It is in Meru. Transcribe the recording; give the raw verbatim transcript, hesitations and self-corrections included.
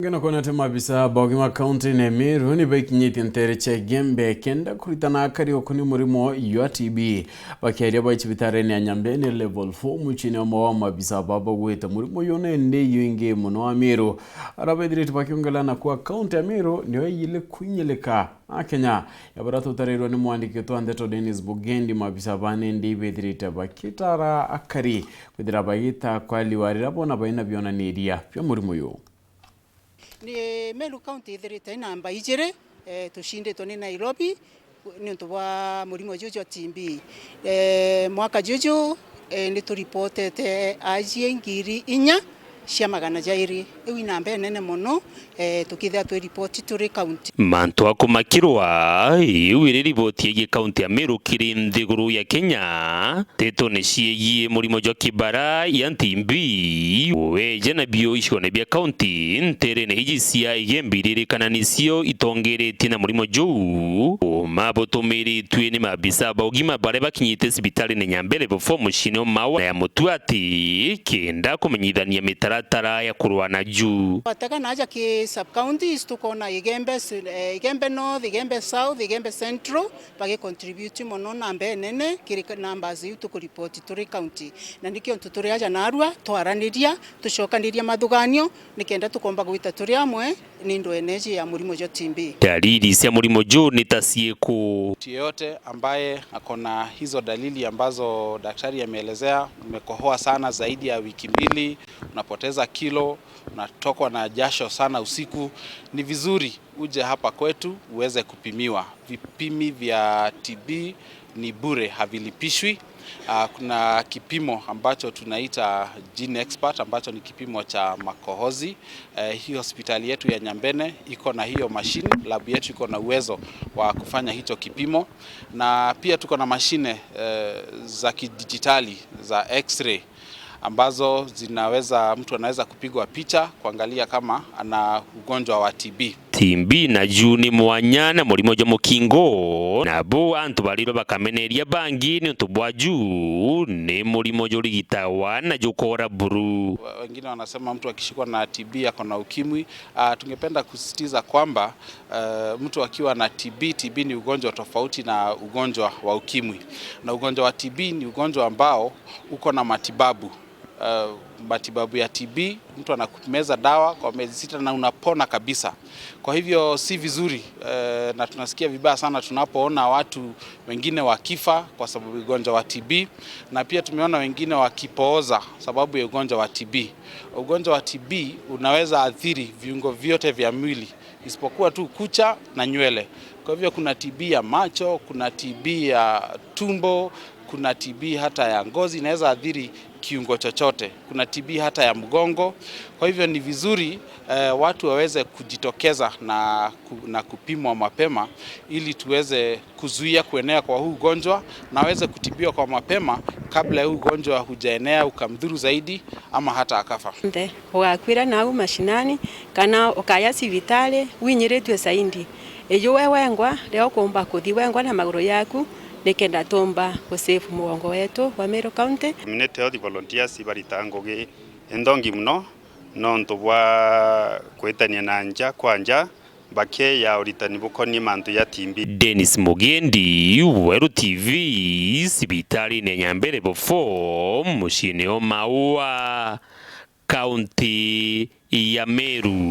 Ngena kwona ati maabisa ba ugima kaunti-ini ya Meru ni baikinyitie nteere cia Igembe kenda kuritana akari ukuni murimo jwa T B. Bakiaria bai cibitarine ya Nyambene Level four muciine umwe wa maabisa baba bagwite murimo uyu nende iyo ingi muno wa Meru. Ara bethirite bakiongela na kuwa kaunti ya Meru niyo iyile kwinyilika. Akenya, ya baria tutarirwe ni mwandiki wetu wa ndeto Dennis Bugendi, maabisa ba nende ibethirite bakitara akari kwithira bagita kwaliwa riria bona baina bionaniria bia murimo uyu. Ni Meru County ithirite namba ijiri, eh, tucinditwe ni Nairobi niuntu bwa murimo juju jwa T B. Eh, mwaka juju, eh, ni turipotete ajie ngiri inya cia magana jairi. Iu i namba inene mono, eh, tukithira twi ripoti turi county. Mantu a kumakirwa, iu iri riboti yegie kaunti ya Meru kiri nthiguru ya Kenya. Nteto ni ciejie murimo jwa kibara ya T B, weja na bio icione bia kaunti, nterene iji cia Igembe iririkana nicio itongeretie na murimo juu. Uma butumiritue ni maabisa ba ugima baria bakinyite cibitarine Nyambene Level four muciine o Maua na ya Mutuati, kenda kumenyithania mitaratara ya kurwa na juu. Twatega naja ki sub counties, tukona Igembe, eh, Igembe North, Igembe South, Igembe Central, bagi contribute mono namba inene kiri numbers iu tukuripoti turi county. Na nikio ntu turi aja narua, twaraniria, tucokanirie mathuganio, nikenda tukomba gwita turi amwe ni ndwene iji ya murimo jwa T B. Dalili cia murimo juu ni ta ciiku? Mtu yeyote ambaye ako na hizo dalili ambazo daktari ameelezea, umekohoa sana zaidi ya wiki mbili, unapoteza kilo, unatokwa na jasho sana usiku, ni vizuri uje hapa kwetu uweze kupimiwa. Vipimi vya T B ni bure, havilipishwi. Ah, kuna kipimo ambacho tunaita Gene Expert ambacho ni kipimo cha makohozi. Eh, hii hospitali yetu ya Nyambene iko na hiyo mashine, lab yetu iko na uwezo wa kufanya hicho kipimo, na pia tuko na mashine, eh, za kidijitali za X-ray ambazo zinaweza, mtu anaweza kupigwa picha kuangalia kama ana ugonjwa wa T B. T B na juu ni mwanya na murimo jwa mukingo, nabo antu barirwe bakameneria bangi niuntu bwa juu ni murimo jurigitagwa na jukora buru. Wengine wanasema mtu akishikwa na T B ako na ukimwi. Ah, tungependa kusisitiza kwamba, eh, mtu akiwa na T B, T B ni ugonjwa tofauti na ugonjwa wa ukimwi. Na ugonjwa wa T B ni ugonjwa ambao uko na matibabu. Eh, matibabu ya T B, mtu anameza dawa kwa miezi sita na unapona kabisa. Kwa hivyo si vizuri, eh, na tunasikia vibaya sana tunapoona watu wengine wakifa kwa sababu ya ugonjwa wa T B, na pia tumeona wengine wakipooza sababu ya ugonjwa wa T B. Ugonjwa wa T B unaweza athiri viungo vyote vya mwili isipokuwa tu kucha na nywele. Kwa hivyo kuna T B ya macho, kuna T B ya tumbo, kuna T B hata ya ngozi, inaweza athiri kiungo chochote. Kuna T B hata ya mgongo. Kwa hivyo ni vizuri, eh, watu waweze kujitokeza na ku-, na kupimwa mapema ili tuweze kuzuia kuenea kwa huu ugonjwa na aweze kutibiwa kwa mapema kabla huu ugonjwa hujaenea ukamdhuru zaidi ama hata akafa. Nthe, ugakwira nau mashinani, kana ukaya cibitari winyiritue saindi. Iju we wengwa, riria ukumba kuthi wengwa na maguru yaku, nikenda tumba gu save mugongo wetu wa Meru County. Community health volunteers ibaritaga ngugi inthongi mono nontu bwa kwitania na nja kwa nja, bakeya uritani bukoniĩ mantu ja T B. Dennis Mugendi, Weru T V, cibitariine ya Nyambene Level four, muciine o Maua, kaunti ya Meru.